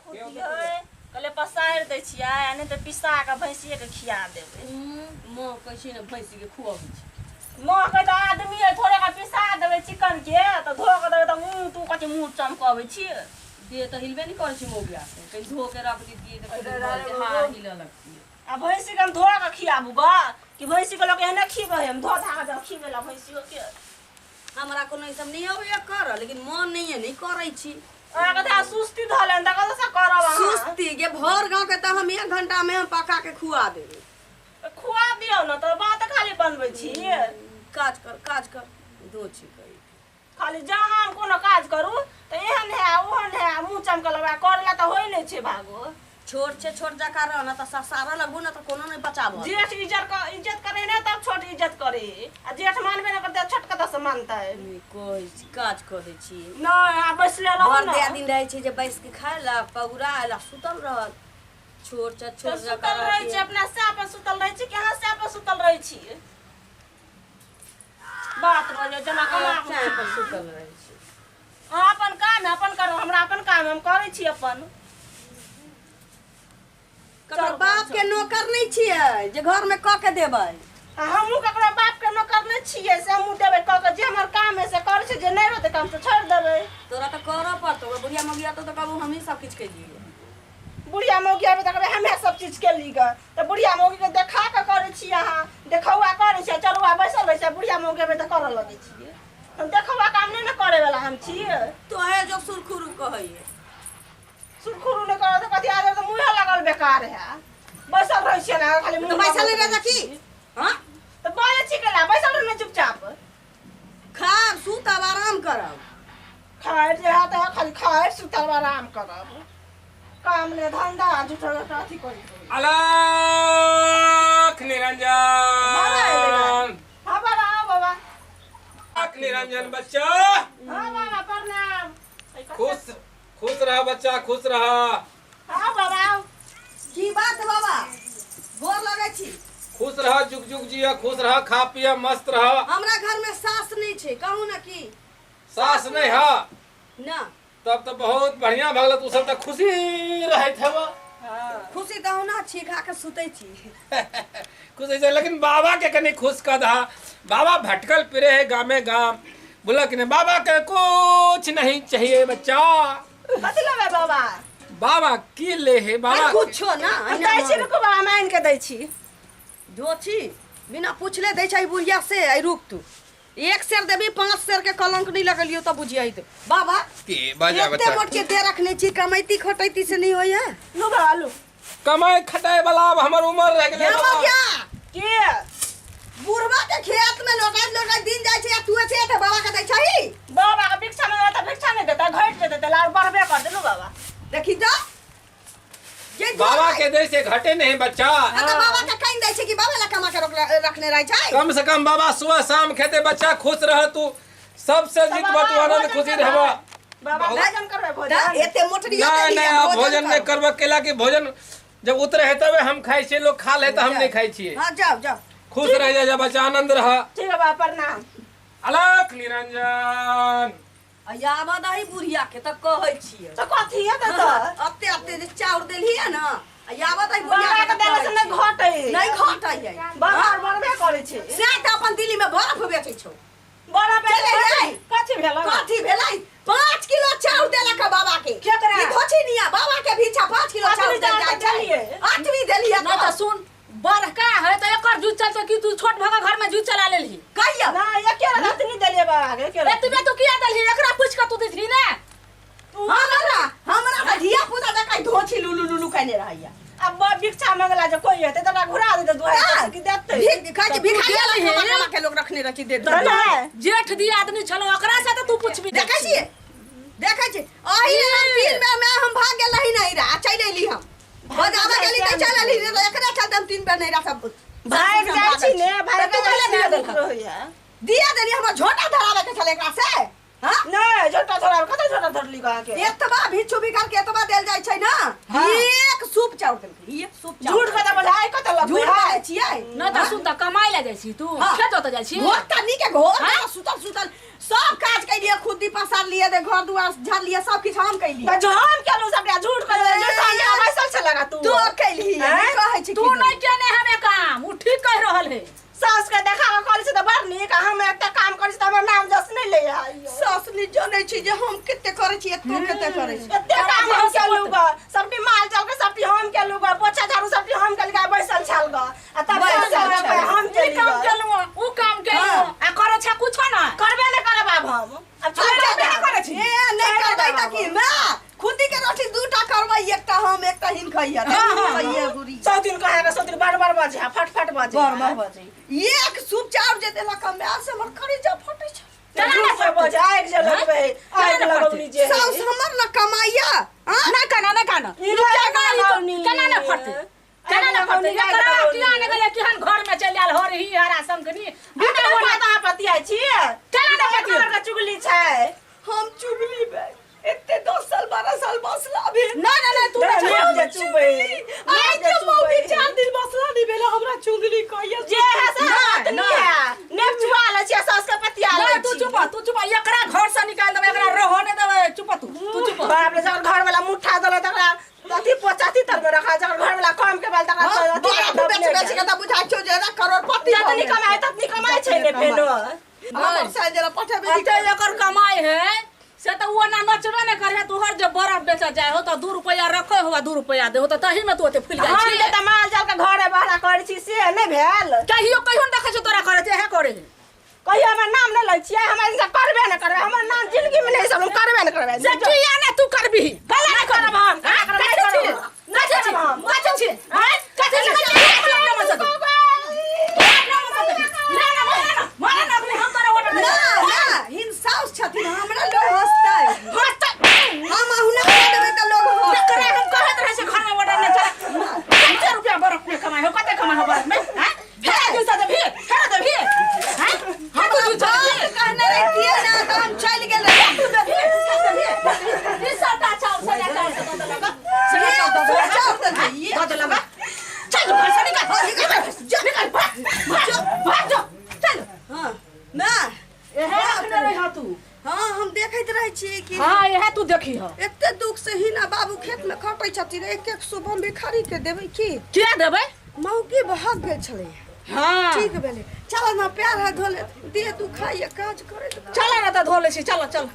खुद्दी है कहले पसारि दै छियै आ नहि तऽ पिसा कऽ भैंसिएके खिया देबै। माँ कहै छै ने भैंसीके खुअबै छै। माँ कहै तऽ आदमी है थोड़े कऽ पिसा देबै चिकन के तऽ धो कऽ देबै तऽ मुँह तू कथी मुँह चमकबै छियै। देह तऽ हिलबे नहि करै छै मौगियाके, कनि धो के रख दितियै तऽ कनि भऽ जेतै, हाड़ हिलऽ लगतियै। आ भैंसीके हम धो कऽ खियाबू गऽ कि भैंसीके लोक एहने खिबै है? हम धो धा कऽ खिबै लए भैंसियोके। हमरा कोनो ई सब नहि अबैया करऽ, लेकिन मन नहि यऽ, नहि करै छी। अहाँके तऽ सुस्ती धऽ लेन तऽ कतऽसँ करब अहाँ? सुस्ती के भर गाँव के तऽ हम एक घंटा में हम पका के खुआ देबै। तऽ खुआ दियौ ने तऽ बात खाली बनबै छी। काज कर, काज कर, दो छी कही। खाली जहाँ हम कोनो काज करू तऽ एहन है ओहन है मुँह चमकल लगा करै लए तऽ होइ नहि छै भागो। छोट छै, छोट जकाँ रह न तऽ ससारऽ लगबू ने तऽ कोनो नहि बचाबऽ। जेठ इज्जत इज्जत करे ने तब छोट इज्जत करे, आ जेठ मानबे नहि करतै छोट कतऽ से मानतै? नहि कहै छी, काज कऽ दै छी। नहि आ बैसले रहू भर ने। दिया दिन रहै छै जे बैस के खायलक पगुरायल आ सुतल रहल। छोट छै, तऽ छोट जकाँ सुतल रहै रहतियै। छी अपना सएह पर सुतल रहै छी कि अहाँ सएह पर सुतल रहै छी? बात बजै जेना कमा चाय पर सुतल रहै छी। अहाँ अपन काम है अपन करू, हमरा अपन काम है, हम करै छी अपन। ककरो बाप के नौकर नहि छियै जे घर में कऽ के देबै। आ हमहूँ ककरो बाप के नौकर नहि छियै से हमहूँ देबै कऽ के। जे हमर काम है से करै छै, जे नहि रहतै काम से छोड़ि देबै। तोरा तऽ करऽ पड़तौ, बुढ़िया मौगिया तो कहबो हमही सब किछु केलियै। बुढ़िया मौगी आबै तऽ कहबै हमे सब चीज केली गऽ, तऽ बुढ़िया मौगी के देखा कऽ करै छी अहाँ, देखौआ करै छी, चलुआ बैसल रहै छै, बुढ़िया मौगी आबै तऽ करऽ लगै छियै। हम देखौआ काम नहि ने करै वाला हम छियै। तोहे जो सुरखुरु कहैये। सुरखुरु नहि करऽ तऽ कथी आदर तऽ मुँहे लगल बेकार है, बैसल रहै छियै ने खाली मुँह तऽ बैसल लगल नहि रहै छी। की? हाँ? तऽ बाजै छी केला बैसल रहू ने चुपचाप। खाब सुतब आराम करब। खाइ जे हैत है खाली खाइ सुतब आराम करब, काम ने धंधा झूठो के अथी करी। अलख निरंजन। हाँ बाबा, आओ बाबा। अलख निरंजन बच्चा। हाँ बाबा प्रणाम। खुश खुश रह बच्चा, खुश रह। हाँ बाबा आओ। की बात बाबा, गोर लगै छी। खुश रह, जुग जुग जिया, खुश रह, खा पिया मस्त रह। हमरा घर में सास नहीं छै, कहू ना की? सास नहीं है? ना। तब तो बहुत बढ़िया भगल, तू सब तो खुशी रहत हेबा। हाँ। खुशी तऽ ओना छी, खा के सुतै छी। खुशी छै, लेकिन बाबा के कनी खुश कर दहा। बाबा भटकल फिरे है गामे गाम, बोला कि नहीं बाबा के कुछ नहीं चाहिए बच्चा। कथी लेबै बाबा? बाबा की ले है बाबा? अरे कुछो ना, हम दै छी, रुकू बाबा हम आनि के दै छी। धोछी बिना पूछले दै छै बुढ़िया से। आई रुक तू, एक शेर देबी 5 शेर के कलंक नहीं लगलियो तो बुझियई तो बाबा। की बाजा एते बच्चा मोट के दे रखने छी, कमैती खटैती से नहीं होई है। लू बाबा लू। कमाई खटाई वाला अब हमर उम्र रह गेलै ये बाबा। क्या? की? बुढ़वा के खेत में लोटाइत लोटाइत दिन जाइ छै आ तू छै त बाबा के दै छही। बाबा के भिक्षा में त भिक्षा नहीं देता, घट जेतै त लार बढ़बे कर देलू बाबा। देखी तो जे बाबा के दे से घटे नहीं बच्चा। हाँ, तो बाबा के कहीं दै छै कि बाबा ला कमा के रखने रहै छै। कम से कम बाबा सुबह शाम खेते बच्चा, खुश रह तू, सबसे तऽ जीत बाबा बतू आनंद भोजन खुशी करबै। रहबा। बाबा भोजन करबै भोजन? तऽ एते मोटरी नहीं नहीं, आप भोजन नहीं करबै, केला के भोजन जब उतरे है तबे हम खाइ छियै, लोग खा ले तऽ हम नहीं खाइ छियै। हाँ जाओ जाओ। खुश रह जा, जा बच्चा, आनंद रह। ठीक है बाबा प्रणाम। अलख निरंजन। आबऽ दही बुढ़िया के तऽ कहै छियै। तऽ कथी हेतै तऽ? अते अते जे चाउर देलही ने, आबऽ दही बुढ़िया बाबा के के देले से नहि घटै। नहि घटै है। बाबा आर बढ़बे करै छै। से तऽ अपन दिल्ली में बर्फ बेचै छौ। बड़ा चलै बेचै जाइ। कथी भेलै? कथी भेलै? 5 किलो चाउर देलक है बाबा के। केकरा? ई धोछी निया बाबा के भीछा 5 किलो आठवीं चाउर देल चाउर जाइ तऽ छै। देलियै। आठवीं देलियै। नहि तऽ सुन, बड़का है तऽ एकर जूझ चलतै कि तू छोट भऽ कऽ घर में जूझ चला लेलही? कहिया? नहि, एके रात नहि देलियै बाबा के, एके रात। एतबे तू किया देलही? एकरा पूछि कऽ तू देलही ने? हमरा हमरा तऽ धिया पुता जकाँ धोछी लुलु लुलु कयने रहैया। अब भिक्षा मंगला जे कोई हेतै तऽ ओकरा घुरा देतै दुआरि पर से कि देतै? भीख कहै छै भिखारी तू वाला देलही? कमा कमा के लोक रखने रहै छै दे दे। तऽ नहि। जेठ दी आदमी छलो, ओकरा से तऽ तू पुछबी। देखै छियै, देखै छियै, अही लेल हम 3 बेर में हम भाग गेल रही नहीं रहा, चलि अयली हम। बजाबऽ गेली तऽ चलि अयली, नहि तऽ एकरे चलते हम 3 बेर नहीं रहा सब। भागि जाइ छी ने, भागि तऽ तू जाइ कहिया छी दिया ने, देलहक? रहैया। दिया देली, हमर झोटा धराबै के छलै एकरा से। हाँ? नहि, झोटा धराबै, कतऽ झोटा धरली अहाँके? एतबा भिक्षु भिखार के एतबा देल जाइ छै ने। हाँ। एक सूप चाउर देलकै, एक सूप चाउर। झूठ कतऽ बजाय, कतऽ लगबै झूठ है? बाजै छियै। नहि तऽ सुन, तऽ कमाइ लए जाइ छी तू? हाँ। खेत जोतऽ जाइ छी? घोर तनी के घोर हाँ? सुतल सुतल सब काज कैलियै, खुद्दी पसार लियै, दे घर दुआर झाड़ लियै, सब किछु हम कैलियै। तऽ जो हम केलहुँ सबटा झूठ कऽ देबै। करै छी, एतो कते करै छी। एते काम हम केलू ग, सबटी माल जाल के सबटी हम केलू ग, पोछा झाड़ू सबटी हम केलू ग, बैसल छल ग, आ तब बैसल बैसल छल। छल हम ई केली काम ग। केलहुँ ऊ काम केलहुँ हाँ। आ करै छै कुछो ना। करबे ने करब आब हम, आब अच्छा, छोड़ि करबे देब। करै छी। ए नहि छोड़ि करबै देब तऽ आब। की ना खुदी के रोटी दूटा करबै, एकटा हम एकटा हिन खइया। हाँ, हाँ, खइया बुढ़ी। सौ दिन कहे के सौ दिन बार बार बजे, फट फट बजे, बड़ बड़ बजे। एक सूप चाउर जे देलक माय से हमर करेजा फटै छै। केना झूठ ने से बजे, आगि जे लगबै, आगि केना ने लगौनी जे है। साउस हमर न कमाइया। हाँ? ना काना ना काना। ई लोग केना ई लगौनी। केना ने फटतै, केना ने फटतै? आगि एकरा लगौनी। किया ने गेलै केहन घर में चलि आयल हर ही हरा संगनी बिना बिना बात अहाँ पतियाइ छी। केना ने पतियाइ? घर के चुगली छै। हम चुगली बे एते 10 साल 12 साल बसला भेल। ना ना ना तू ना, ना ना, जे चुबै। आइ जे के मौगी चुबै। 4 दिन बसला नहीं भेल हमरा चुगली कहिया। जे है से ना, बात ना। नहीं है, नेप चुआ लै छियै, सास के पतिया लै ना तू छी। चुप, तू चुप, एकरा घर से निकाल देबै, एकरा रहो ने देबै। चुप तू, तू चुप। बाप रे, जकर घर वाला मुठ्ठा देलक तकरा अथी पोचाती तर में रखा, जकर घर वाला कम के बाल तकरा हाँ, अथी बड़ा दबने बेच बेच गेल। के तऽ बुझाइ छौ जे ना करोड़पति भऽ जतनी गेल। कमाइ ततनी कमाइ छै ने फेनो। हमर साँझ पठेबै। एते एकर कमाई है से तऽ ओ ना नचबे ने करे। तोहर जे बर्फ बेचऽ जाय हो तऽ 2 रुपया रखे हो, 2 रुपया दे हो तऽ तही में तू ओते फूल जाइ हम छी। जे तऽ माल जाल के घरे बहरा करै छी से नहि भेल। कहियो कहियो ने देखै छियौ तोरा करे छै, इएह करे है। कहियो हमर नाम नहि लै छियै, हमरा ई सब करबे नहि करबै, हमर नाम जिंदगी में नहि सब हम करबे नहि करबै। से किया ने तू करबिही? गला नहि करब हम, हाँ? करब नहि कथी करब छी? हम। नहि कथी छी? करब हम। कथी छी? आँय? कथी छी? कथी छी? अपना मन से दे। अपना मन से दे। ना, ना, मारे ना, मारे ना, अखनी हम तोरा ऑर्डर ना देबै। ना हिन साउस छथिन, हमरा लोग हंसतै। हँसतै। हम अहुना कह देबै तऽ लोग हंसतै। तकरा हम कहैत रहै छै घर में ऑर्डर नहि चला। कते रुपया बरफ में कमाइ हो, कते कमाइ हो बरफ में? आँय? फेर दिन से देबही, फेर देबही। आँय? हम हमरा तू बात देबही। कहने रहितियै ना तऽ हम चलि गेल रहियै। तू देबही, देबही। ई सबटा चाउर सना चाउर से दऽ देलक। सना चाउर दऽ देलक। चाउर दऽ देलियै। दऽ देलक। चल घर से निकल, निकल, निकल, भाग, भाग, भाग जो, चल। हाँ, ना एहे रखने रही तू। हाँ, हम देखैत रहै छियै कि। हाँ, इहे तू देखी हो। एते दुख से हिना बाबू खेत में खटै छथिन, एक एक सौ हम भिखारी के देबै की? किया देबै? मौगी भग गेल छलै। हाँ ठीक भेलै, चल ना पैर हाथ धो ले, देह दुखाइए काज करैत। चल ना तऽ धो लै छी, चल चल।